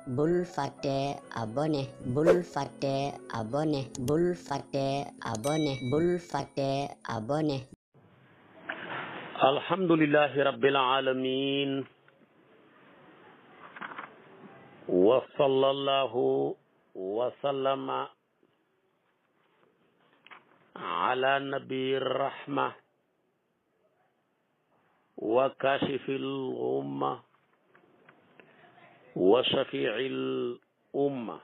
bul fàtte abonné bul fàtte abonné bul fàtte abonné bul fàtte abonné alhamdulillahi rabbil alamin wa sallallahu wa sallama ala nabiyir rahma wa kashifil umma wa shafi'il umma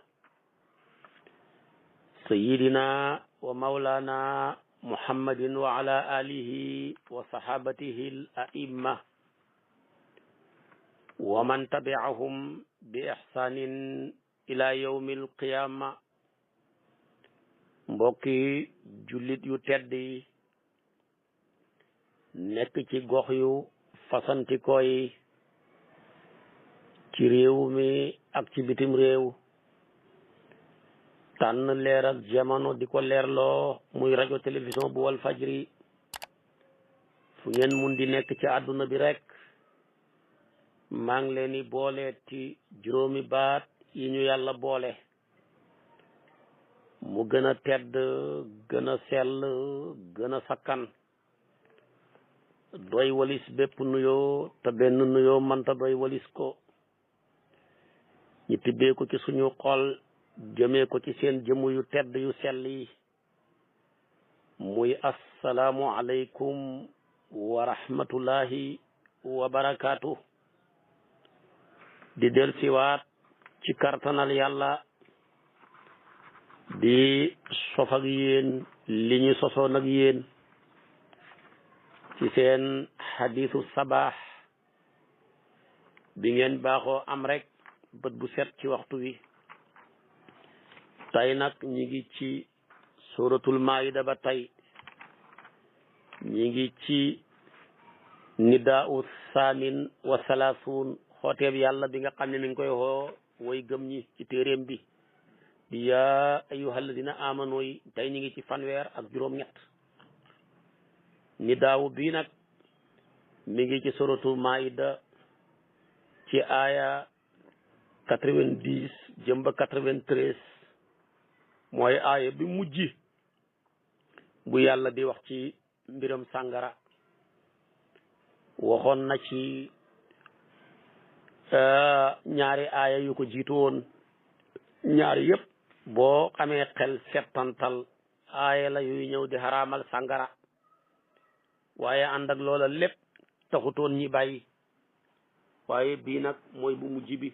sayyidina wa maulana muhammadin wa ala alihi wa sahabatihi al a'imma wa man tabi'ahum bi ihsanin ila yawmil qiyama. mbokki jullit yu tedd yi nekk ci gox yu fasantikoo yi ci réew mi ak ci bitim réew tànn leer ak jamono di ko leerloo muy rajo télévision bu wal fajri fu ngeen mun di nekk ci àdduna bi rek maa ngi leen di boole ci juróomi baat yi ñu yàlla boole mu gën a tedd gën a sell gën a sakkan doy walis bépp nuyoo te benn nuyoo mënta doy walis ko ñu tibbee ko ci suñu xol jëmee ko ci seen jëmu yu tedd yu sell yi muy assalaamu aleykum wa rahmatullahi wa barakaatu. di del siwaat ci kartanal yàlla di sof ak yéen li ñu sosoon ak yéen ci seen xadiisu sabaax bi ngeen baaxoo am rek bët bu set ci waxtu wi. tey nag ñi ngi ci suratul maida ba tey ñi ngi ci nidaa'u saamin wa salaasuun xooteeb yàlla bi nga xam ne mi ngi koy xoo way gëm ñi ci téeréem bi di yaa ayyuhal ladina amanu yi tey ñi ngi ci fanweer ak juróom-ñett. nidaawu bii nag mi ngi ci suratul maida ci aaya 90 jëm ba 93 mooy aaya bi mujj bu yàlla di wax ci mbiram sàngara. waxoon na ci ñaari aaya yu ko jiitu woon ñaari yëpp boo xamee xel settantal aaya la yuy ñëw di xaraamal sàngara waaye ànd ak loola lépp taxutoon ñi bàyyi. waaye bii nag mooy bu mujj bi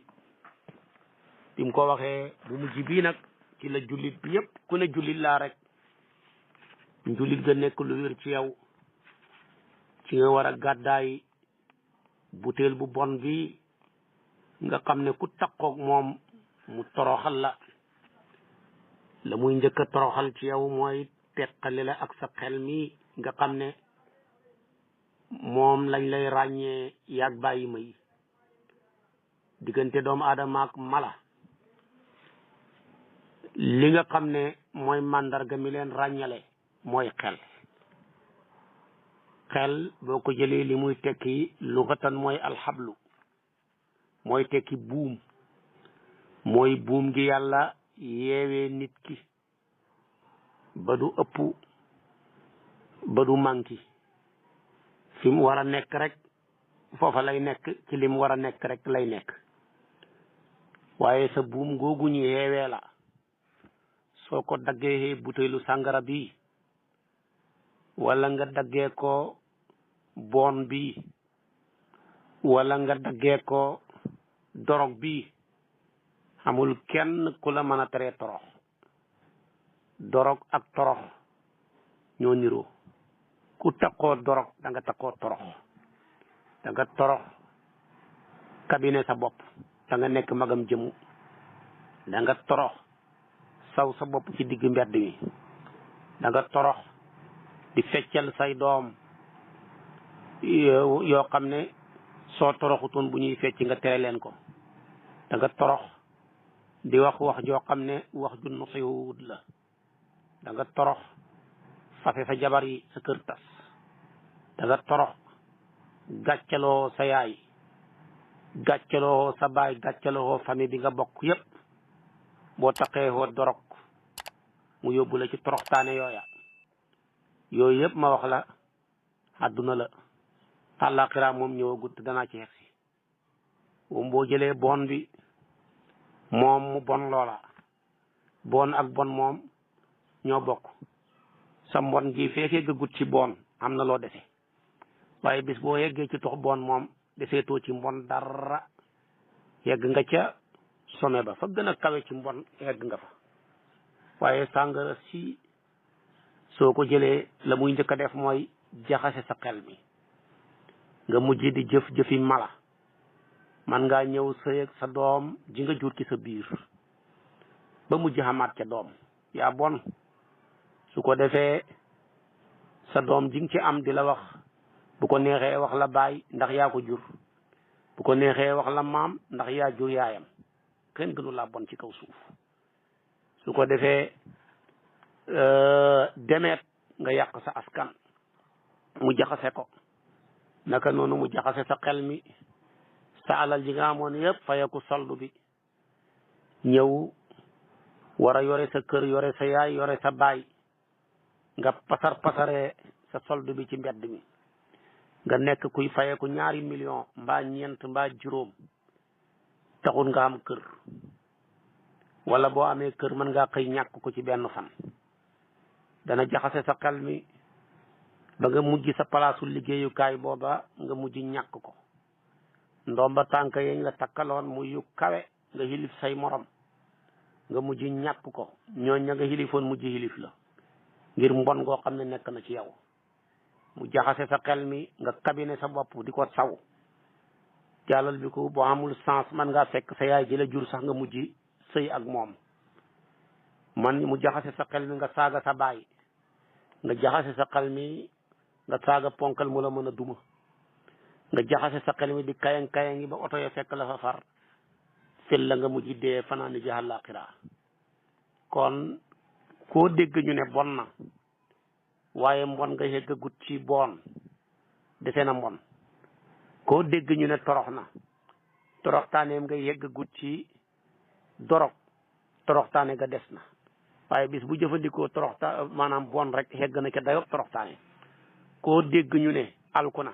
mu ko waxee bu mujj bii nag ci la jullit bi yëpp ku ne jullit laa rek jullit ga nekk lu wér ci yow ci nga war a gàddaay butéel bu bon bi nga xam ne ku takkoog moom mu toroxal la muy njëkk a toroxal ci yow mooy teqale la ak sa xel mi nga xam ne moom lañ lay ràññee yaag bàyyi ma yi diggante doomu aadama ak mala. li nga xam ne mooy màndarga mi leen ràññale mooy xel boo ko jëlee li muy tekki lugatan mooy alxablu mooy tekki buum mooy buum gi yàlla yeewee nit ki ba du ëpp ba du manki fi mu war a nekk rek foofa lay nekk ci li mu war a nekk rek lay nekk. waaye sa buum googu ñu yeewee la soo ko daggee butéelu sàngara bi wala nga daggee ko bon bi wala nga daggee ko dorog bi amul kenn ku la mën a teree torox. dorog ak torox ñoo niroo. ku takkoo dorog da nga takkoo torox da nga torox kabine sa bopp da nga nekk magam jëmu da nga torox saw sa bopp ci digg mbedd mi da nga torox di feccal say doom yoo xam ne soo toroxutoon bu ñuy fecc nga tere leen ko. da nga torox di wax joo xam ne wax ju nosiwut la. da nga torox fase sa jabar yi sa kër tas. da nga torox gàccaloo sa yaay gàccaloo sa baay gàccaloo famille bi nga bokk yépp boo taqee woo dorog mu yóbbu la ci toroxtaane yooyu yëpp ma wax la àdduna la àllaaxira moom ñëwagut danaa ci yegsi moom boo jëlee bon bi moom mu bon loola bon ak bon moom ñoo bokk sa mbon gi fekkee gëggut ci bon am na loo dese waaye bis boo yeggee ci tox bon moom deseetoo ci mbon dara yegg nga ca sommet ba fa gën a kawe ci mbon yegg nga fa waaye sàngara si soo ko jëlee la muy njëkk a def mooy jaxase sa xel mi nga mujj di jëfi mala man ngaa ñëw sëy ak sa doom ji nga jur ci sa biir ba mujj xamaat ca doom yaa bon su ko defee sa doom ji nga ci am di la wax bu ko neexee wax la baay ndax yaa ko jur bu ko neexee wax la maam ndax yaa jur yaayam kenn gënu laa bon ci kaw suuf su ko defee demeet nga yàq sa askan mu jaxase ko naka noonu mu jaxase sa xel mi sa alal ji nga amoon yëpp fayeku soldu bi ñëw war a yore sa kër yore sa yaay yore sa baay nga pasaree sa soldu bi ci mbedd mi nga nekk kuy fayeku 2 millions mbaa 4 mbaa 5 taxul nga am kër wala boo amee kër mën ngaa xëy ñàkk ko ci benn fan dana jaxase sa xel mi ba nga mujj sa palaasu liggéeyukaay booba nga mujj ñàkk ko ndomba tànk yeñ la takkaloon muy yu kawe nga xilif say morom nga mujj ñàkk ko ñooñ ña nga xilifoon mujj xilif la ngir mbon ngoo xam ne nekk na ci yow mu jaxase sa xel mi nga kabine sa bopp di ko saw jàllal bi ko boo amul sens man ngaa fekk sa yaay ji la jur sax nga mujj sëy ak moom man mu jaxase sa xel mi nga saaga sa baay nga jaxase sa xel mi nga saaga ponkal mu la mën a duma nga jaxase sa xel mi di kayang yi ba oto ya fekk la fa far fil la nga mujj dee fanaani ji àllaaxira kon koo dégg ñu ne bon na waaye mbon nga yeggagut ci bon dese na mbon koo dégg ñu ne torox na toroxtaaneem nga yeggagut ci dorog toroxtaane nga des na waaye bis bu jëfandikoo maanaam bon rek yegg na ca dayob toroxtaane koo dégg ñu ne alku na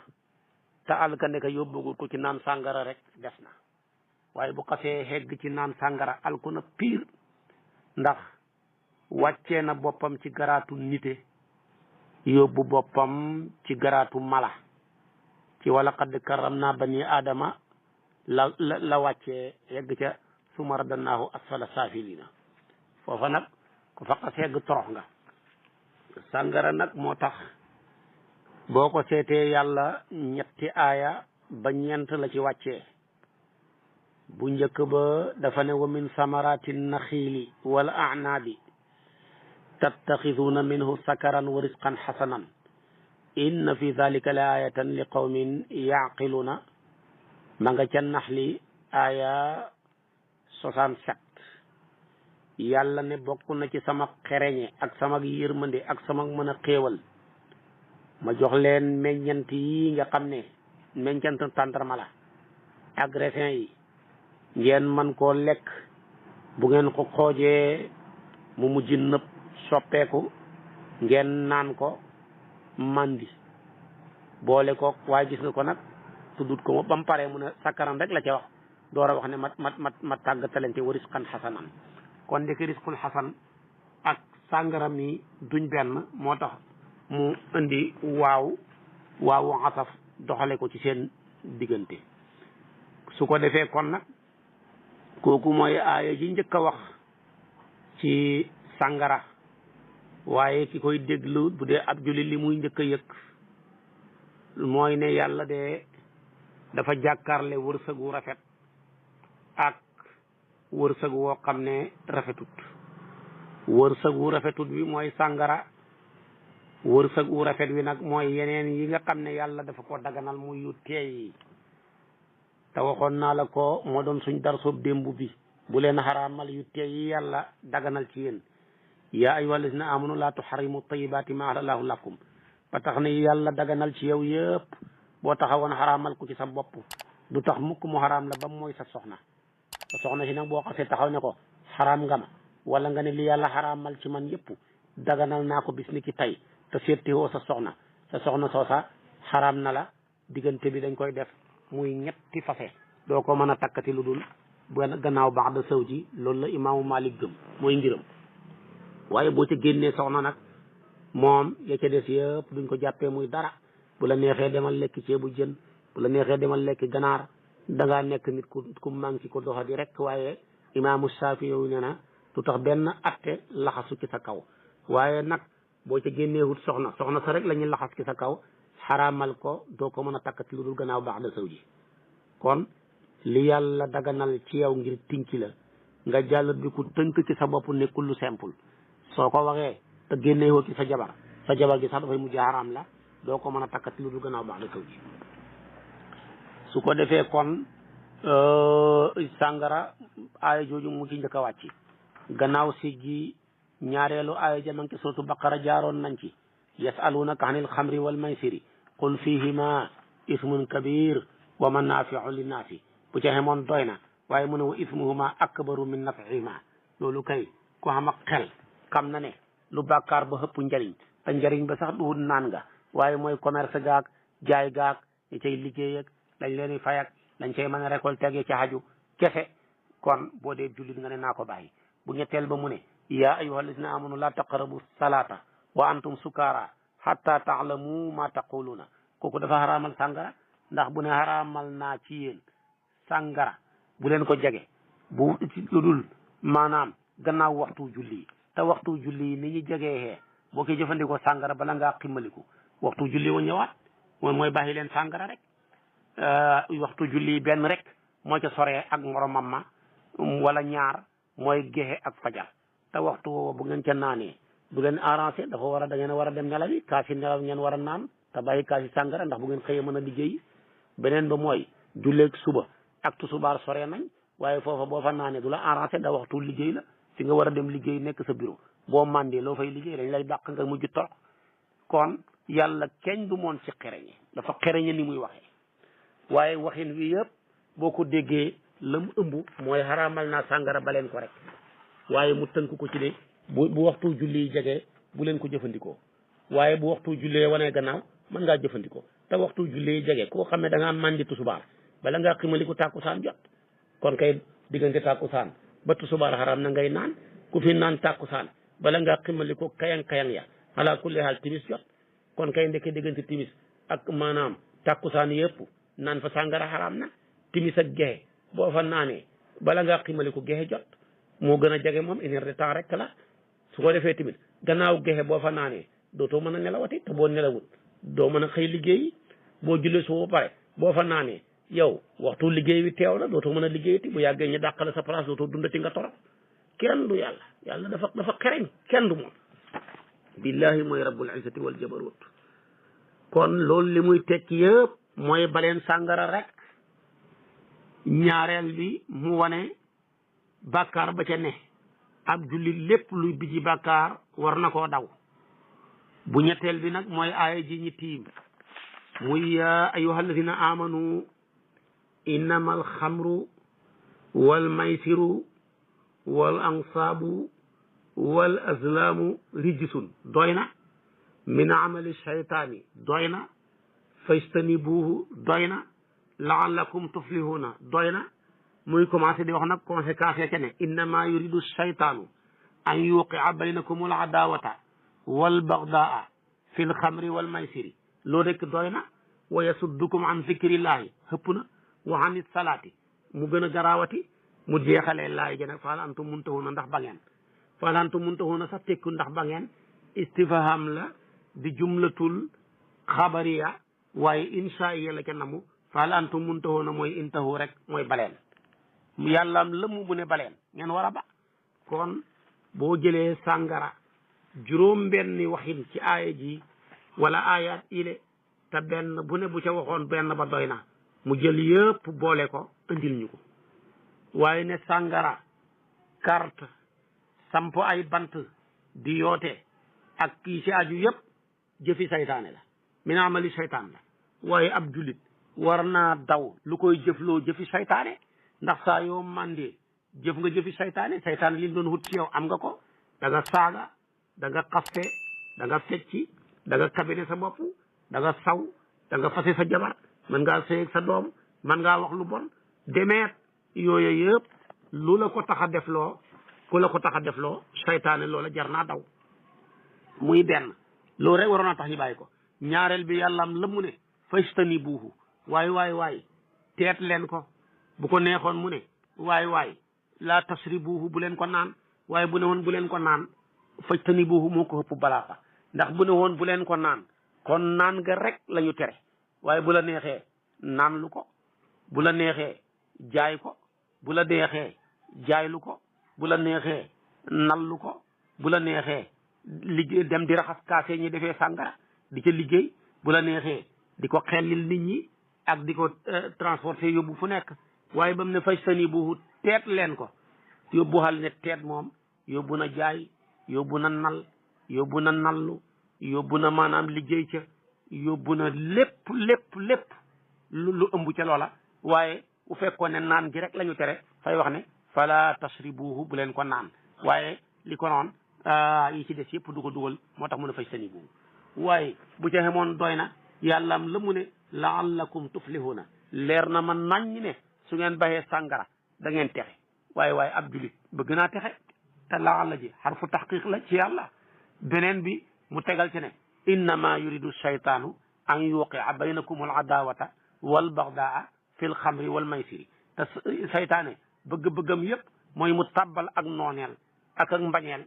te alkande ka yóbbugul ko ci naan sàngara rek des na waaye bu xasee hegg ci naan sàngara alku na pire ndax wàccee na boppam ci garaatu nite yóbbu boppam ci garaatu mala ci wala qad karram naa bani aadama la wàccee yegg ca suma radannaahu asfala saafilina foofa nag ku fa xas hegg torox nga sàngara nag moo tax boo ko seetee yàlla 3 aaya ba 4 la ci wàccee bu njëkk ba dafa ne wa min samarati naxiili wal a'naabi tattaxiduuna minhu sakaran wa risqan xasanan inna fi dalika la ayatan li qawmin yaqiluna ma nga ca naxli aaya 67 yàlla ne bokk na ci sama xereñe ak sama yërmande ak sama mën a xéewal ma jox leen meññant yi nga xam ne meññant tàndarma la ak raisin yi ngeen man koo lekk bu ngeen ko xoojee mu mujj nëpp soppeeku ngeen naan ko mandi boole ko waaye gis nga ko nag tuddut ko ba mu paree mu ne sakkaran rek la ca wax door a wax ne ma tàggatalante wa risqan xasanan kon ndeke risqul xasan ak sàngara mi duñ benn moo tax mu indi waawu asaf doxale ko ci seen diggante su ko defee kon nag kooku mooy aaya ji njëkk a wax ci sàngara waaye ki koy déglu bu dee ab jullit li muy njëkk a yëg mooy ne yàlla de dafa jàkkaarle wërsëg wu rafet ak wërsëg woo xam ne rafetut wërsëg wu rafetut bi mooy sàngara wërsëg wu rafet wi nag mooy yeneen yi nga xam ne yàlla dafa ko daganal muy yu teey te waxoon naa la ko moo doon suñ dar soob démb bi bu leen xaraamal yu teey yi yàlla daganal ci yéen yaa ayyuha allazina amanu laa tuharrimu tayyibaati ma ahlallahu lakum ba tax ne yàlla daganal ci yow yëpp boo taxawoon xaraamal ko ci sa bopp du tax mukk mu xaraam la ba mooy sa soxna si nag boo xasee taxaw ne ko xaraam nga ma wala nga ne li yàlla xaraamal ci man yëpp daganal naa ko bis ni ki tey te seetewoo sa soxna soosa xaraam na la diggante bi dañ koy def muy ñetti fase doo ko mën a takkati lu dul gannaaw baax da saw ji loolu la imaamu Malik gëm mooy ngiram waaye boo ca génnee soxna nag moom ya ca des yëpp duñ ko jàppee muy dara bu la neexee demal lekk ceebu jën bu la neexee demal lekk ganaar dangaa nekk nit ku manqué ko doxa di rek waaye imaamu Saafi yow nee na du tax benn atte laxasu ci sa kaw waaye nag boo ca génneewut soxna sa rek la ñuy laxas ci sa kaw xaraamal ko doo ko mën a takkati lu dul gannaaw baax da saw ji kon li yàlla daganal ci yow ngir tinki la nga jàll bi ku tënk ci sa bopp nekkul lu simple soo ko waxee te génneewoo ci sa jabar gi sax dafay mujj xaraam la doo ko mën a takkati lu dul gannaaw baax da saw ji su ko defee kon sàngara aaya jooju mu ci njëkk a wàcc gannaaw si gi ñaareelu aaya ja manki suratu baqara jaaroon nañ ci yasalunaka anil xamri wal maysiri qul fihima ismun kabir wa manafiu linnaasi bu ca xemoon doy na waaye mu ne wa ismuhuma akbaru min nafihima loolu kay ko xam ak xel xam na ne lu bàkkaar ba xëpp njariñ te njariñ ba sax duhut naan nga waaye mooy commerce gaag jaay gaag ñi cay liggéey ak lañ leen di fay ak lañ cay mën a récolté ak ci xaju kese kon boo dee jullit nga ne naa ko bàyyi bu ñetteel ba mu ne yaa ayyuha alladina amanu la taqrabu salata wa antum sukara hatta taalamu ma taquluna kooku dafa xaraamal sàngara ndax bu ne xaraamal naa ci yéen sàngara bu leen ko jege bu lu dul maanaam gannaaw waxtu julli te waxtu julli ni ñu jegee boo koy jëfandikoo sàngara bala ngaa ximmaliku waxtu julli wa ñëwaat moom mooy bàyyi leen sàngara rek waxtu julli benn rek moo ca soree ak moromam ma wala ñaar mooy gexe ak fajar te waxtu woowa bu ngeen ca naanee du leen arrangé dafa war a da ngeen war a dem nelawi kaasi nelaw ngeen war a naan te bàyyi kaasi sàngara ndax bu ngeen xëyee mën a liggéey beneen ba mooy julleeg suba ak tusubaar sore nañ waaye foofa boo fa naanee du la arrangé da waxtu liggéey la fi nga war a dem liggéey nekk sa bureau boo mandee loo fay liggéey dañ lay dàq nga mujj torox kon yàlla kenn du moon ci xereñe dafa xereñe ni muy waxee waaye waxin wi yëpp boo ko déggee la mu ëmb mooy xaraamal naa sàngara ba leen ko rek waaye mu tënk ko ci ne bu waxtu julli jege bu leen ko jëfandikoo waaye bu waxtu jullee wanee gannaaw mën ngaa jëfandikoo te waxtu julli jege koo xam ne da ngaa mandi tusubaar bala ngaa ximaliku tàkkusaan jot kon kay diggante tàkkusaan ba tusubaar xaraam na ngay naan ku fi naan tàkkusaan bala ngaa ximaliku kayang ya ala kulli haal timis jot kon kay ndeke diggante timis ak maanaam tàkkusaan yëpp naan fa sàngara xaraam na timis ak gexe boo fa naanee bala ngaa ximaliku gexe jot moo gën a jege moom une heure de temps rek la su ko defee tamit gannaaw gexe boo fa naanee dootoo mën a nelawati te boo nelawut doo mën a xëy liggéeyi boo jullee su ba pare boo fa naanee yow waxtu liggéey wi teew la dootoo mën a liggéeyati bu yàggee ñu dàq la sa place dootoo dundati nga torop kenn du yàlla dafa xereñ kenn du moom billahi mooy rabbul izzati wal jabarut kon loolu li muy tekki yëpp mooy baleen sàngara rek ñaareel bi mu wane bàkkaar ba ca ne ab jullit lépp luy biji bàkkaar war na koo daw bu ñetteel bi nag mooy aaya ji ñi tiim muy yaa ayyuha alladina amanu innama alxamru wal maysiru wal ansaabu wal azlaamu rijsun doy na min amali shaytaani doy na fajtanibuuhu doy na laallakum tuflihuna doy na muy commencé di wax nag conséquence ya ca ne innama yuridu shaytaanu an yuqia baynakum al adawata wal bagdaa fi l xamri wal maysiri loolu rek doy na wa yasuddukum an zikrillahi xëpp na wa an salaati mu gën a garaawati mu jeexalee laay ja nag faal antum muntahuna ndax ba ngeen faal antum muntahuna sax tekku ndax ba ngeen istifham la di jumlatul xabariya waaye insaiya la ca namu faal antum muntahuna mooy intahu rek mooy baleen yàllaam lëmm bu ne baleen ngeen war a ba kon boo jëlee sàngara juróom benni waxin ci aaya ji wala ayat ile te benn bu ne bu ca waxoon benn ba doy na mu jël yëpp boole ko andil ñu ko waaye ne sàngara carte samp ay bant di yoote ak kii ci aju yëpp jëfi saytaane la min amali saytaan la waaye ab jullit war naa daw lu koy jëfloo jëfi saytaane ndax saa yoo mandee jëf nga jëfi saytaane saytaane li doon wut ci yow am nga ko da nga saaga da nga xaste da nga fecci da nga kabine sa bopp da nga saw da nga fase sa jabar mën ngaa sëy ak sa doom mën ngaa wax lu bon demeet yooyu yëpp lu la ko tax a defloo ku la ko tax a defloo saytaane loola jar naa daw muy benn loolu rek waroon naa tax ñu bàyyi ko ñaareel bi yàllaam la mu ne fastani buuhu waay teet leen ko bu ko neexoon mu ne waay laa tasri buuhu bu leen ko naan waaye bu ne woon bu leen ko naan fastani buuhu moo ko ëpp balaa fa ndax bu ne woon bu leen ko naan kon naan nga rek la ñu tere waaye bu la neexee naan lu ko bu la neexee jaay ko bu la neexee jaaylu ko bu la neexee nallu ko bu la neexee liggéey dem di raxas kaase ñi defee sàngara di ca liggéey bu la neexee di ko xellil nit ñi ak di ko transporter yóbbu fu nekk waaye ba mu ne fay sani bu teet leen ko yóbbu xal ne teet moom yóbbu na jaay yóbbu na nal yóbbu na nallu yóbbu na maanaam liggéey ca yóbbu na lépp lu ëmb ca loola waaye bu fekkoon ne naan gi rek la ñu tere fay wax ne fala tasribuhu bu leen ko naan waaye li ko noon yi ci des yëpp du ko dugal moo tax mu ne fay sani buhu waaye bu ca xemoon doy na yàllaam la mu ne laallakum tuflihuna leer na ma naññ ne su ngeen baxee sàngara da ngeen texe waaye ab julit bëgg naa texe te laalla ji xarfu taxqiq la ci yàlla beneen bi mu tegal ci ne innama yuridu shaytaanu an yuqia baynakum al adawata wal bagdaa fi l xamri wal maysiri te saytaane bëgg-bëggam yëpp mooy mu tabbal ak nooneel ak mbañeel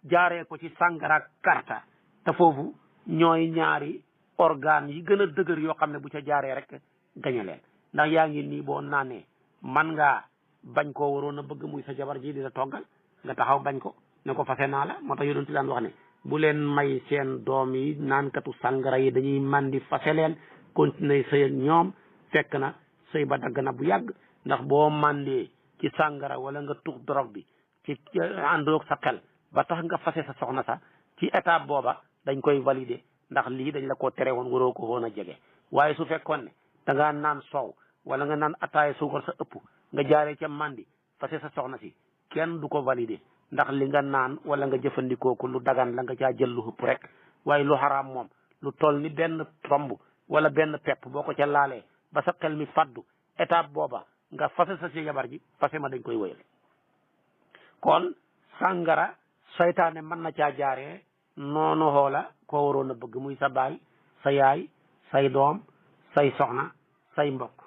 jaaree ko ci sàngara ak karta te foofu ñooy ñaari organe yi gën a dëgër yoo xam ne bu ca jaaree rek gañe leen ndax yaa ngi nii boo naanee man ngaa bañ koo waroon a bëgg muy sa jabar ji di la toggal nga taxaw bañ ko ne ko fase naa la moo tax yonent daan wax ne bu leen may seen doom yi naankatu sàngara yi dañuy mandi fase leen continuer sëy ak ñoom fekk na sëy ba dagg na bu yàgg ndax boo mandee ci sàngara wala nga tux drogue bi ci àndoog sa xel ba tax nga fase sa soxna sa ci étape booba dañ koy valider ndax lii dañ la ko tere woon waroo ko woon a jege waaye su fekkoon ne da ngaa naan soow wala nga naan ataaya suukar sa ëpp nga jaaree ca mandi fase sa soxna si kenn du ko valider ndax li nga naan wala nga jëfandikoo ko lu dagan la nga caa jël lu ëpp rek waaye lu xaraam moom lu toll ni benn tomb wala benn pepp boo ko ca laalee ba sa xel mi faddu étape booba nga fase sa si jabar ji fase ma dañ koy wëyal kon sàngara saytaane mën na caa jaaree noonu xoola koo waroon a bëgg muy sa baay sa yaay say doom say soxna say mbokk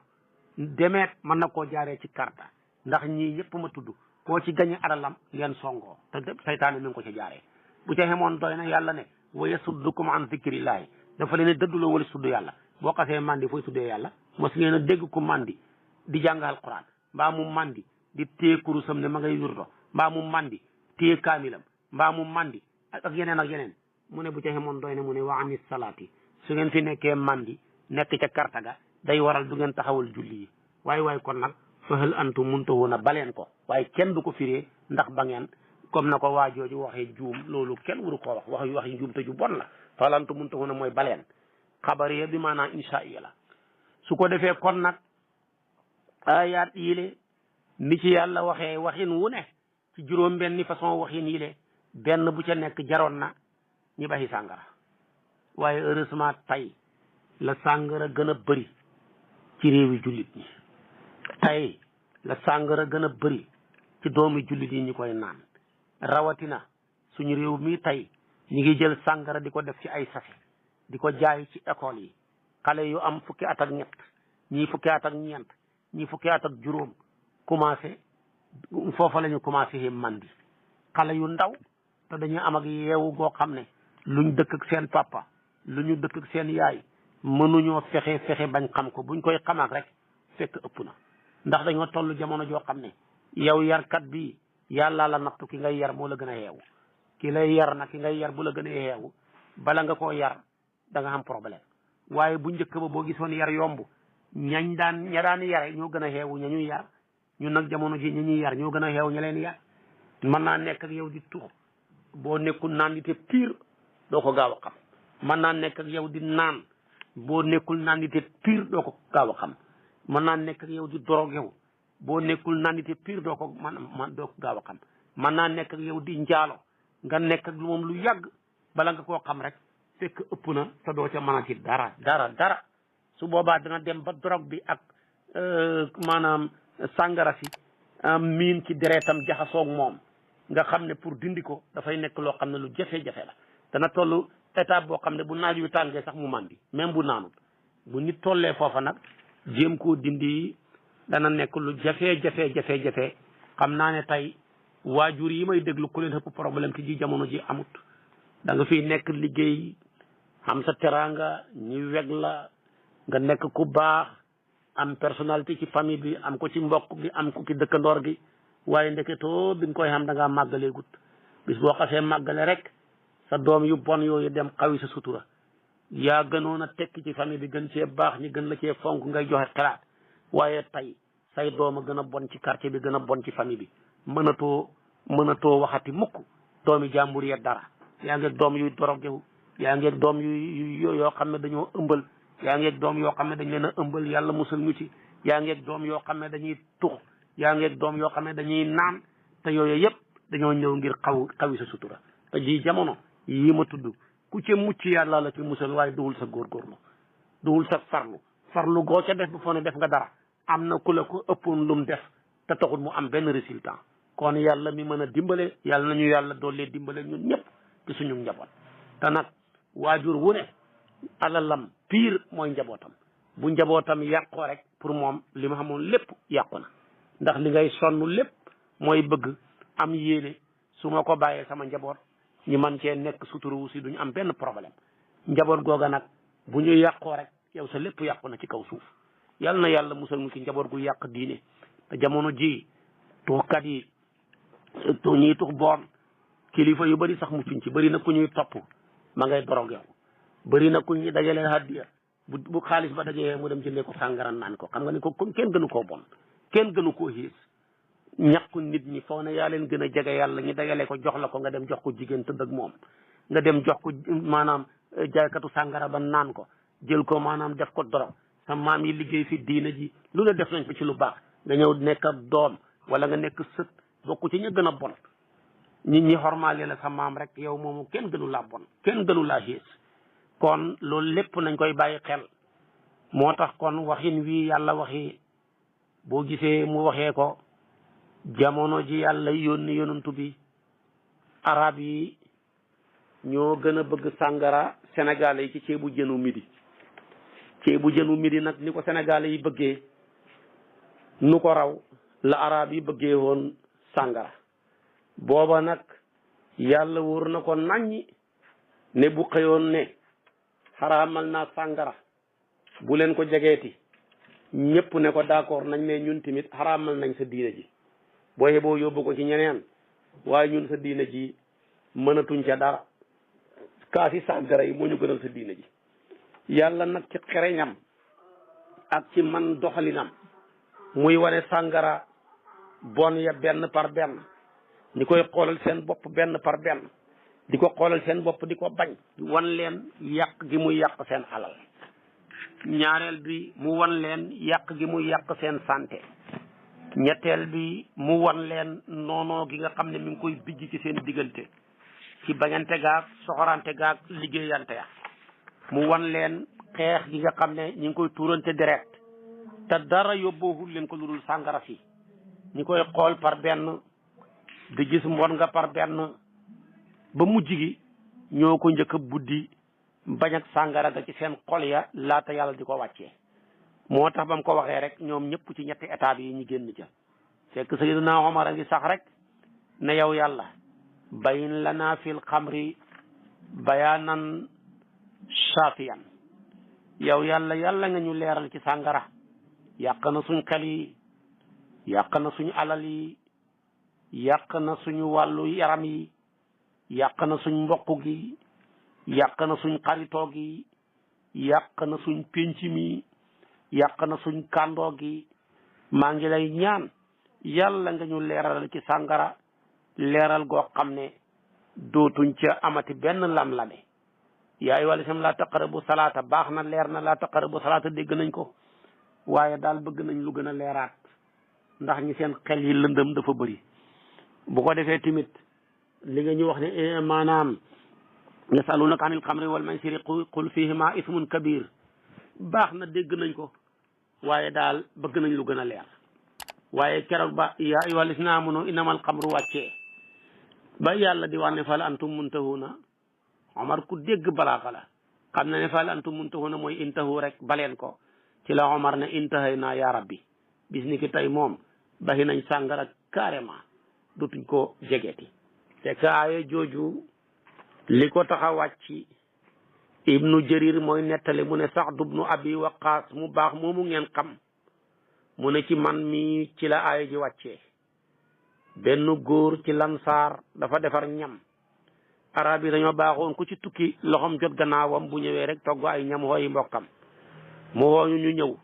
demeet mën na koo jaaree ci karta ndax ñii ñëpp ma tudd koo ci gañe alalam ngeen songoo te saytaane mi ngi ko ca jaaree bu ca xemoon doy na yàlla ne wa yasuddukum an zikrillahi dafa leen dëdduloo wala sudd yàlla boo xasee mandi fooy tuddee yàlla mos ngeen a dégg ku mandi di jàng alquran mbaa mu mandi di téye kurusam ne ma ngay wirdo mbaa mu mandi téye kaamilam mbaa mu mandi ak yeneen mu ne bu ca xemoon doy na mu ne wa anis salaati su ngeen fi nekkee mandi nekk ca karta ga day waral du ngeen taxawal julli yi waaye kon nag fa hal antum muntahuna baleen ko waaye kenn du ko firee ndax ba ngeen comme na ko waa jooju waxee juum loolu kenn waru koo wax njuum te ju bon la fa hal antum muntahuna mooy baleen xabariya bi maanaam insha Allah su ko defee kon nag ayaat yile ni ci yàlla waxee waxin wu ne ci juróom benni façon waxin yile benn bu ca nekk jaroon na ñi baxi sàngara waaye heureusement tey la sàngara gën a bëri ci réewi jullit ñi tey la sàngara gën a bëri ci doomi jullit yi ñu koy naan rawatina suñu réew mi tey ñi ngi jël sàngara di ko def ci ay sachet di ko jaay ci école yi xale yu am fukki at ak ñett ñii fukki at ak ñeent ñii fukki at ak juróom commencé foofa la ñu commencé mandi xale yu ndaw te dañuy am ak yeewu goo xam ne luñ dëkk ak seen papa lu ñu dëkk ak seen yaay mënuñoo fexe bañ xam ko buñ koy xamaak rek fekk ëpp na ndax dañoo toll jamono joo xam ne yow yarkat bi yàlla la nattu ki ngay yar moo la gën a yeewu ki lay yar nag ki ngay yar bu la gën a yeewu bala nga koo yar da nga am problème waaye bu njëkk ba boo gisoon yar yomb ña daan yare ñoo gën a xeewu ña ñuy yar ñun nag jamono ji ña ñuy yar ñoo gën a xeewu ña leen yar mën naa nekk ak yow di tux boo nekkul naan di te pire doo ko gaaw a xam mën naa nekk ak yow di naan boo nekkul nandite pire doo ko gaaw a xam mën naa nekk ak yow di dorog yow boo nekkul nandite pire doo ko man doo ko gaaw a xam mën naa nekk ak yow di njaalo nga nekk ak moom lu yàgg bala nga koo xam rek fekk ëpp na te doo ca mën a ci dara su boobaa dana dem ba dorog bi ak maanaam sàngara si miin ci deretam jaxasoog moom nga xam ne pour dindi ko dafay nekk loo xam ne lu jafe-jafe la dana toll étape boo xam ne bu naaj wi tàngee sax mu màndi même bu naanul bu nit tollee foofa nag jéem koo dindi dana nekk lu jafe-jafe xam naa ne tey waajur yi may déglu ku leen ëpp problème ci ji jamono ji amut da nga fiy nekk liggéey am sa teraanga ñu weg la nga nekk ku baax am personnalité ci famille bi am ko ci mbokk gi am ko ci dëkkandoor gi waaye ndeketoo bi nga koy xam da ngaa màggalee gut bis boo xasee màggale rek sa doom yu bon yooyu dem xawi sa sutura yaa gënoon a tekki ci famille bi gën cee baax ñi gën la cee fonk ngay joxe xalaat waaye tey say doom a gën a bon ci quartier bi gën a bon ci famille bi mënatoo waxati mukk doomi jàmbur yee dara yaa ngeeg doom yuy dorogewu yaa ngeeg doom yu yoo xam ne dañoo ëmbal yaa ngeeg doom yoo xam ne dañ leen a ëmbal yàlla musal ñu ci yaa ngeeg doom yoo xam ne dañuy tux yaa ngeeg doom yoo xam ne dañuy naan te yooyu yëpp dañoo ñëw ngir xawi sa sutura te ji jamono yii ma tudd ku ca mucc yàlla la ci musal waaye duwul sa góorgóorlu duwul sa farlu goo ca def bu foo ne def nga dara am na ku la ko ëppoon lum def te taxul mu am benn résultat kon yàlla mi mën a dimbale yàlla nañu yàlla doole dimbale ñun ñëpp ci suñu njaboot te nag waajur wu ne alalam pire mooy njabootam bu njabootam yàqoo rek pour moom li ma xamoon lépp yàqu na ndax li ngay sonn lépp mooy bëgg am yéene su ma ko bàyyee sama njaboot ñi man cee nekk suturu si duñu am benn problème njaboot googa nag bu ñu yàqoo rek yow sa lépp yàqu na ci kaw suuf yal na yàlla musal mu ci njaboot gu yàq diine te jamono ji tuxkat yi ñuy tux boon kilifa yu bari sax muccuñ ci bari na ku ñuy topp ma ngay dorog yow bari na ku ñuy dajalee hadiya bu xaalis ba dajee mu dem jëndee ko sàngara naan ko xam nga ni ko kenn gënu koo bon kenn gënu koo xiis ñàkku nit ñi foo ne yaa leen gën a jege yàlla ñu dajale ko jox la ko nga dem jox ko jigéen tëdd ak moom nga dem jox ko maanaam jaaykatu sàngara ba naan ko jël ko maanaam def ko dorog sa maam yi liggéey fi diina ji lu ne def nañ ko ci lu baax nga ñëw nekk ak doom wala nga nekk sët bokku ci ñu gën a bon nit ñi xormaale la sa maam rek yow moomu kenn gënu laa bon kenn gënu laa xiis kon loolu lépp nañ koy bàyyi xel moo tax kon waxin wi yàlla waxi boo gisee mu waxee ko jamono ji yàlla yónni yonantu bi arab yi ñoo gën a bëgg sàngara sénégalais yi ci ceebu jënu midi nag ni ko sénégalais yi bëggee nu ko raw la arab yi bëggee woon sàngara booba nag yàlla wóor na ko naññi ne bu xëyoon ne xaraamal naa sàngara bu leen ko jegeeti ñëpp ne ko d'accord nañ ne ñun tamit xaraamal nañ sa diine ji booye boo yóbbu ko ci ñeneen waaye ñun sa diine ji mënatuñ ca dara kaasi sàngara yi moo ñu gënal sa diine ji yàlla nag ci xereñam ak ci man doxalinam muy wane sàngara bon ya benn par benn ñi koy xoolal seen bopp benn par benn di ko xoolal seen bopp di ko bañ wan leen yàq gi muy yàq seen alal ñaareel bi mu wan leen yàq gi muy yàq seen santé ñetteel bi mu wan leen noonoo gi nga xam ne mi ngi koy bijj ci seen diggante ci bañante gaag soxorante gaag liggéeyante ya mu wan leen xeex gi nga xam ne ñi ngi koy tuurante deret te dara yóbboowul leen ko lu dul sàngara si ñi koy xool par benn di gis mbon nga par benn ba mujj gi ñoo ko njëkk a buddi bañ ak sàngara ga ci seen xol ya laata yàlla di ko wàccee moo tax ba mu ko waxee rek ñoom ñëpp ci ñetti étape yi ñu génn ca fekk Sayyidina Omar a ngi sax rek ne yow yàlla bayin lana fil xamri bayaanan shafiyan yow yàlla nga ñu leeral ci sàngara yàq na suñ xel yi yàq na suñ alal yi yàq na suñu wàllu yaram yi yàq na suñ mbokk gi yàq na suñ xaritoo gi yàq na suñ pénc mi yàq na suñ kàndoo gi maa ngi lay ñaan yàlla nga ñu leeral ci sàngara leeral goo xam ne dootuñ ca amati benn lam-lame yaa ayyuhal lazina laa taqrabu salaata baax na leer na laa taqrabu salaata dégg nañ ko waaye daal bëgg nañ lu gën a leeraat ndax ñi seen xel yi lëndëm dafa bëri bu ko defee tamit li nga ñu wax ne maanaam yasalunaka anil xamri wal maysiri qul fihima ismun kabir baax na dégg nañ ko waaye daal bëgg nañ lu gën a leer waaye keroog ba yaa ayyuhal lazina amanu innamal xamru wàccee ba yàlla di wax ne fal antum muntahuna Omar ku dégg balaaxa la xam na ne fal antum muntahuna mooy intahu rek baleen ko ci la Omar ne intahay naa yaa rabbi bis ni ki tey moom baxi nañ sàngara carrément dutuñ ko jegeeti te kaaye jooju li ko tax a wàcc ibnu jarir mooy nettali mu ne Saad ibnu abi waqaas mu baax moomu ngeen xam mu ne ci man mi ci la aaya ji wàccee benn góor ci lansaar dafa defar ñam arab yi dañoo baaxoon ku ci tukki loxom jot gannaawam bu ñëwee rek togg ay ñam hooyi mbokkam mu wooñu ñu ñëw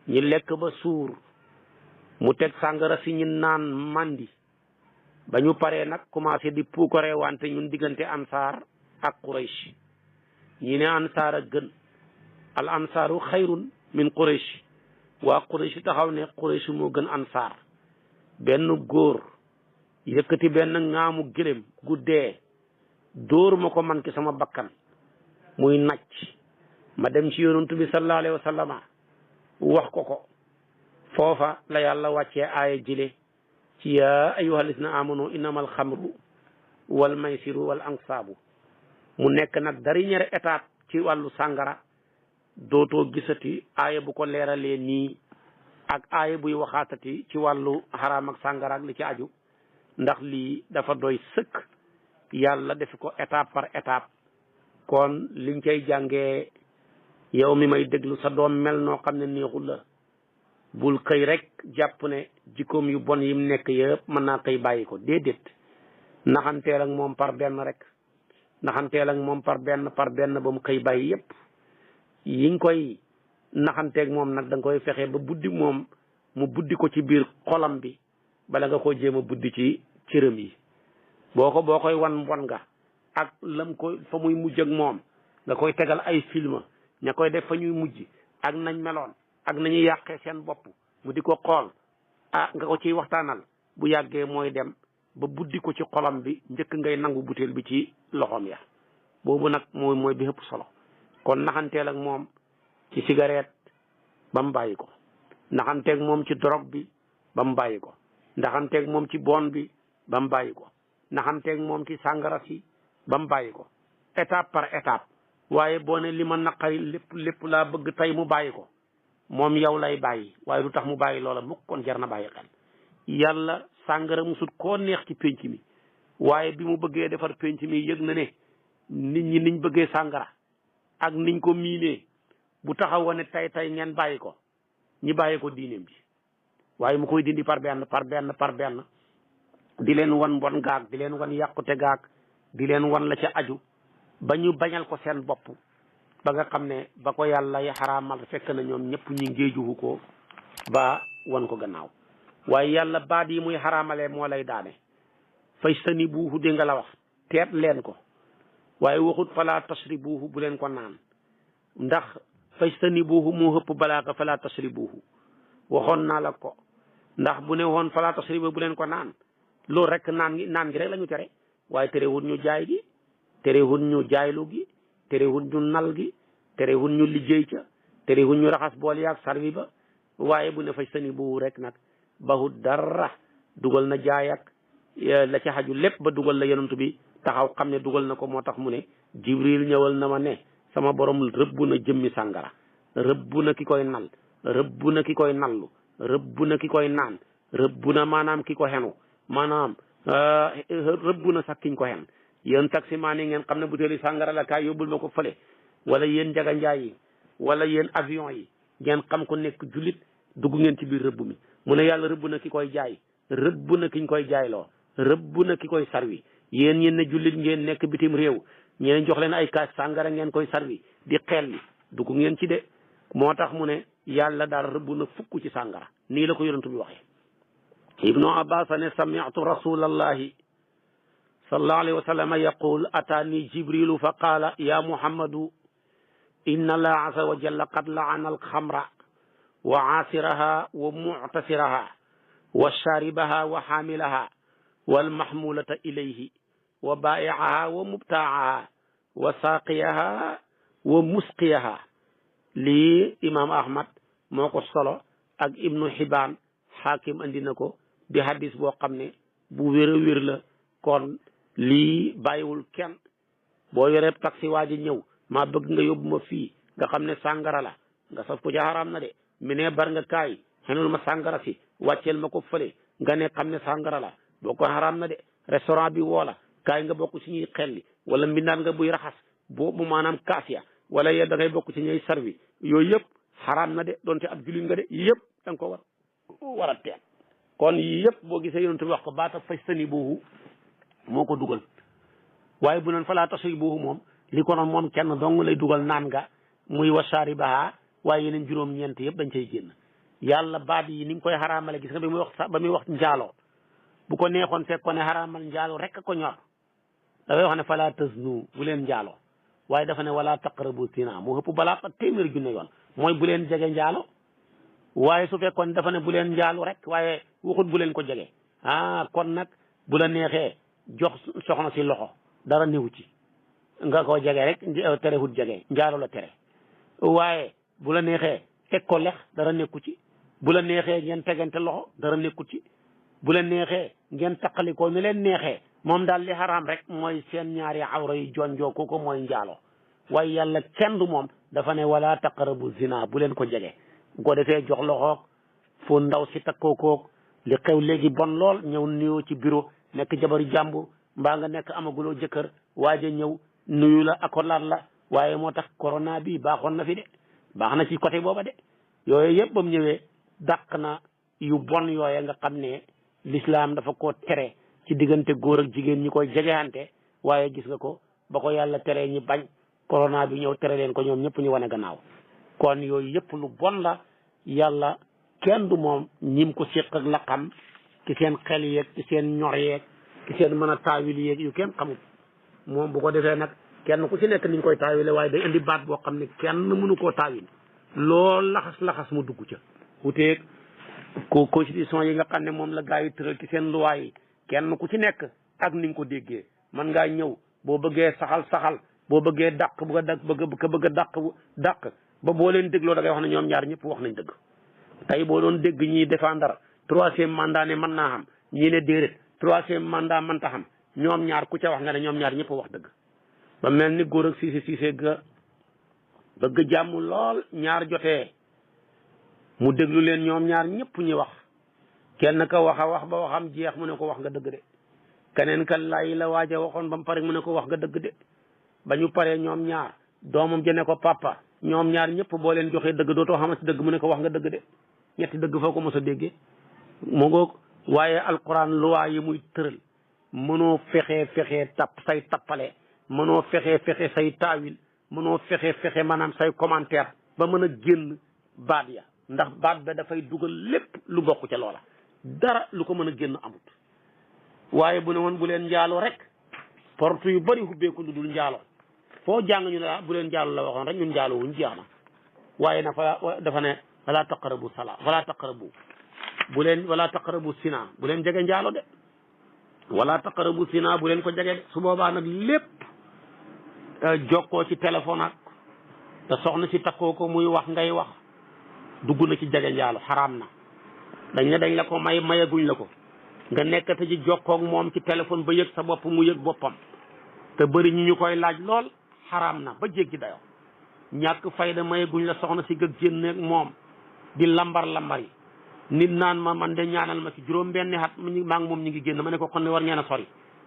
ñi lekk ba suur mu teg sàngara si ñi naan mandi ba ñu paree nag commencé di puukare wante ñun diggante ansaar ak quraysh ñi ne ansaar a gën al ansaaru xayrun min quraysh waa quraysh taxaw ne quraysh moo gën ansaar benn góor yëkkati benn ŋaamu gëlëm gu dee dóor ma ko man ki sama bakkan muy nacc ma dem ci yonantu bi sallallahu alayhi wa sallama wax ko foofa la yàlla wàccee aaya jile ci yaa ayyuhal lazina amanu innamal xamru wal maysiru wal ansaabu mu nekk nag dernière étape ci wàllu sàngara dootoo gisati aaya bu ko leeralee nii ak aaya buy waxaatati ci wàllu xaraam ak sàngara ak li ci aju ndax lii dafa doy sëkk yàlla defi ko étape par étape kon liñ koy jàngee yow mi may déglu sa doom mel noo xam ne neexul la bul xëy rek jàpp ne jikkoom yu bon yim nekk yëpp mën naa xëy bàyyi ko déedéet naxanteel ak moom par benn rek naxanteel ak moom par benn ba mu xëy bàyyi yëpp yi nga koy naxanteeg moom nag da nga koy fexe ba buddi moom mu buddi ko ci biir xolam bi bala nga ko jéem a buddi ci cëram yi boo koy wan nga ak lam ko fa muy mujj ak moom nga koy tegal ay film ña koy def fa ñuy mujj ak nañ meloon ak nañuy yàqee seen bopp mu di ko xool nga ko ciy waxtaanal bu yàggee mooy dem ba buddi ko ci xolam bi njëkk ngay nangu butéel bi ci loxoom ya boobu nag mooy bi ëpp solo kon naxanteel ak moom ci cigarette ba mu bàyyi ko naxanteeg moom ci drogue bi ba mu bàyyi ko naxanteeg moom ci bon bi ba mu bàyyi ko naxanteeg moom ci sàngara si ba mu bàyyi ko étape par étape waaye boo ne li ma naqari lépp laa bëgg tey mu bàyyi ko moom yow lay bàyyi waaye du tax mu bàyyi loola mukk kon jar na bàyyi xel yàlla sàngara musut koo neex ci pénc mi waaye bi mu bëggee defar pénc mi yëg na ne nit ñi niñ bëggee sàngara ak niñ ko miinee bu taxawoon ne tey ngeen bàyyi ko ñi bàyyi ko diineem ji waaye mu koy dindi par benn di leen wan mbon gaag di leen wan yàqute gaag di leen wan la ca aju ba ñu bañal ko seen bopp ba nga xam ne ba ko yàlla xaraamal fekk na ñoom ñëpp ñi ngéejuwu ko ba wan ko gannaaw waaye yàlla baat yi muy xaraamalee moo lay daane fajtanibuuhu dégg nga la wax teet leen ko waaye waxut fala tasribuuhu bu leen ko naan ndax fajtanibuuhu moo ëpp balaaga fala tasribuuhu waxoon naa la ko ndax bu ne woon fala tasribuuhu bu leen ko naan loolu rek naan gi rek la ñu tere waaye terewul ñu jaay gi terewul ñu jaaylu gi terewul ñu nal gi terewul ñu liggéey ca terewul ñu raxas bool yaag sarwi ba waaye bu ne fajtanibuuhu rek nag bahut dara dugal na jaay ak la ca xaju lépp ba dugal la yonent bi taxaw xam ne dugal na ko moo tax mu ne jibril ñëwal na ma ne sama borom rëbb na jëmmi sàngara rëbb na ki koy nal rëbb na ki koy nallu rëbb na ki koy naan rëbb na maanaam ki ko xenu maanaam rëbb na sax kiñ ko xen yéen taximaan yi ngeen xam ne butéeli sàngara la kaay yóbbul ma ko fële wala yéen njaga njaay yi wala yéen avion yi ngeen xam ko nekk jullit dugg ngeen ci biir rëbb mi mu ne yàlla rëbb na ki koy jaay rëbb na kiñ koy jaayloo rëbb na ki koy sarwi yéen ñeen ne jullit ngeen nekk bitim réew ñeen jox leen ay kaas sàngara ngeen koy sarwi di xel li dugg ngeen ci de moo tax mu ne yàlla daal rëbb na fukk ci sàngara nii la ko yonent bi waxee ibnu abbas ne sami'tu rasulallahi sallallahu alayhi wa sallam yaqul atani jibrilu fa qala ya muhammadu inna allaha azza wa jalla qad la'ana alxamra wa aasiraha wa mu'tasiraha wa sharibaha wa xaamilaha walmahmulata ilayhi wa baa'iaha wa mubtaaha wa saaqiyaha wa musqiyaha lii imam ahmad moo ko solo ak ibnu hibaan xaakim andi na ko di hadis boo xam ne bu wér a wér la kon lii bàyyiwul kenn boo yoree taxi waa ji ñëw maa bëgg nga yóbbu ma fii nga xam ne sàngara la nga saf ko ja xaraam na de mi ne bar nga kaay xenul ma sàngara si wàcceel ma ko fële nga ne xam ne sàngara la boo ko xaraam na de restaurant bi woola kaay nga bokk ci ñuy xelli wala mbindaan nga buy raxas boobu maanaam kaas ya wala yow da ngay bokk ci ñuy servi yooyu yëpp xaraam na de donte ab jullit nga de yëpp da nga ko war a teel kon yii yëpp boo gisee yonent bi wax ko baata fastani boobu moo ko dugal waaye bu noon falaa tasri boobu moom li ko noon moom kenn dong lay dugal naan nga muy wasaari baha waaye yeneen juróom-ñeent yëpp dañ cay génn yàlla baat yi ni mu koy xaraamale gis nga ba muy wax njaaloo bu ko neexoon fekk ko ne xaraamal njaaloo rek ko ñor dafay wax ne falaa tasnu bu leen njaaloo waaye dafa ne wala taqrabu zina moo ëpp balaa fa téeméer junne yoon mooy bu leen jege njaalo waaye su fekkoon dafa ne bu leen njaalu rek waaye waxut bu leen ko jege kon nag bu la neexee jox soxna si loxo dara néew ci nga ko jege rek terewut jege njaalo la tere waaye bu la neexee teg ko lex dara nekku ci bu la neexee ngeen tegante loxo dara nekku ci bu la neexee ngeen taqalikoo ni leen neexee moom daal li xaraam rek mooy seen ñaari awra yi jonjoo ko mooy njaalo waaye yàlla kenn du moom dafa ne wala taqrabu zina bu leen ko jege bu ko defee jox loxoog foo ndaw si takkoo koog li xew léegi bon lool ñëw nuyoo ci bureau nekk jabaru jàmbur mbaa nga nekk amaguloo jëkkër waaja ñëw nuyu la akolaat la waaye moo tax corona bi baaxoon na fi de baax na ci côté booba de yooyu yëpp ba mu ñëwee dàq na yu bon yooya nga xam ne l'islam dafa ko tere ci diggante góor ak jigéen ñi koy jegeante waaye gis nga ko ba ko yàlla teree ñi bañ corona bi ñëw tere leen ko ñoom ñëpp ñu wane gannaaw kon yooyu yëpp lu bon la yàlla kenn du moom ñim ko séq ak la xam ci seen xel yeeg ci seen ñor yeeg ci seen mën a taawil yeeg yu kenn xamul moom bu ko defee nag kenn ku ci nekk niñ koy taawile waaye day indi baat boo xam ne kenn mënu koo taawil lool laxas mu dugg ca wuteeg ko constitution yi nga xam ne moom la gaa yi tëral ci seen luwaay yi kenn ku ci nekk ak ni nga ko déggee man ngaa ñëw boo bëggee saxal boo bëggee dàq bëgg a dàq ba boo leen dégloo da ngay wax ne ñoom ñaar ñëpp wax nañ dëgg tey boo doon dégg ñiy défendre troisième mandat ne mën naa xam ñii ne déedéet troisième mandat mënta xam ñoom ñaar ku ca wax nga ne ñoom ñaar ñëpp wax dëgg ba mel ni góor ak siise ga bëgg jàmm lool ñaar jotee mu déglu leen ñoom ñaar ñëpp ñi wax kenn ka wax a wax ba waxam jeex mu ne ko wax nga dëgg de keneen ka lay la waaja waxoon ba mu pare mu ne ko wax nga dëgg de ba ñu paree ñoom ñaar doomam jëne ko papa ñoom ñaar ñëpp boo leen joxee dëgg dootoo xamante dëgg mu ne ko wax nga dëgg de ñetti dëgg foo ko mos a déggee mu ngoog waaye alquran luwaa yi muy tëral mënoo fexe say tappale mënoo fexe say taawil mënoo fexe maanaam say commentaire ba mën a génn baat ya ndax baat ba dafay dugal lépp lu bokk ca loola dara lu ko mën a génn amut waaye bu ne woon bu leen njaaloo rek porte yu bari hubbeeku lu dul njaaloo foo jàng ñu ne bu leen njaaloo la waxoon rek ñun njaaloo wuñ jeex na waaye na fa dafa ne wala taqrabu sala wala taqrabu sina bu leen jege njaalo de wala taqrabu sina bu leen ko jege de su boobaa nag lépp jokkoo ci téléphone ak te soxna si takkoo ko muy wax ngay wax dugg na ci jege njaalo xaraam na dañ la ko mayaguñ la ko nga nekk te ci jokkoog moom ci téléphone ba yëg sa bopp mu yëg boppam te bëri ñi ñu koy laaj lool xaraam na ba jéggi dayo ñàkk fayda mayaguñ la soxna si gëg génneeg moom di lambar yi nit naan ma man de ñaanal ma ci juróom-benni at maa ngi moom ñu ngi génn ma ne ko kon ne war ngeen a sori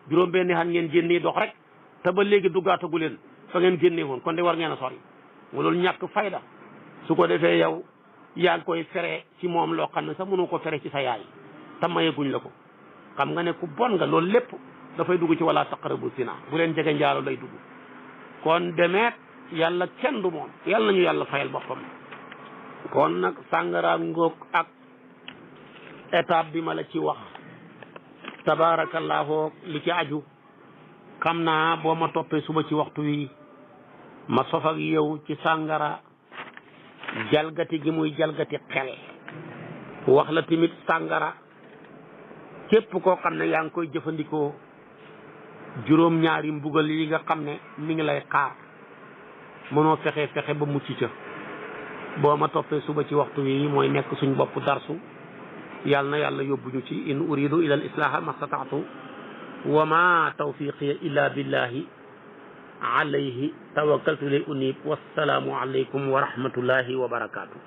juróom-benni at ngeen génnee dox rek te ba léegi duggaatagu leen fa ngeen génnee woon kon de war ngeen a sori mu loolu ñàkk fayda su ko defee yow yaa ngi koy fere ci moom loo xam ne sax mënoo ko fere ci sa yaay te mayeguñ la ko xam nga ne ku bon nga loolu lépp dafay dugg ci wala taqrabu zina bu leen jege njaalo lay dugg kon demeet yàlla kenn du moom yàlla nañu yàlla fayal boppam kon nag sàngara ngoog ak étape bi ma la ci wax tabarakallahu li ci aju xam naa boo ma toppee suba ci waxtu wi ma sof ak yow ci sàngara jalgati gi muy jalgati xel wax la tamit sàngara képp koo xam ne yaa ngi koy jëfandikoo juróom-ñaari mbugal yi nga xam ne mi ngi lay xaar mënoo fexe ba mucc ca boo ma toppee suba ci waxtu wi mooy nekk suñ bopp darsu yàlla na yàlla yóbbuñu ci in uridu ila al islaha mastataatu wa ma tawfiqiya illa billahi alayhi tawakkaltu ilay unib wassalaamu alaykum wa rahmatullahi wa barakatuh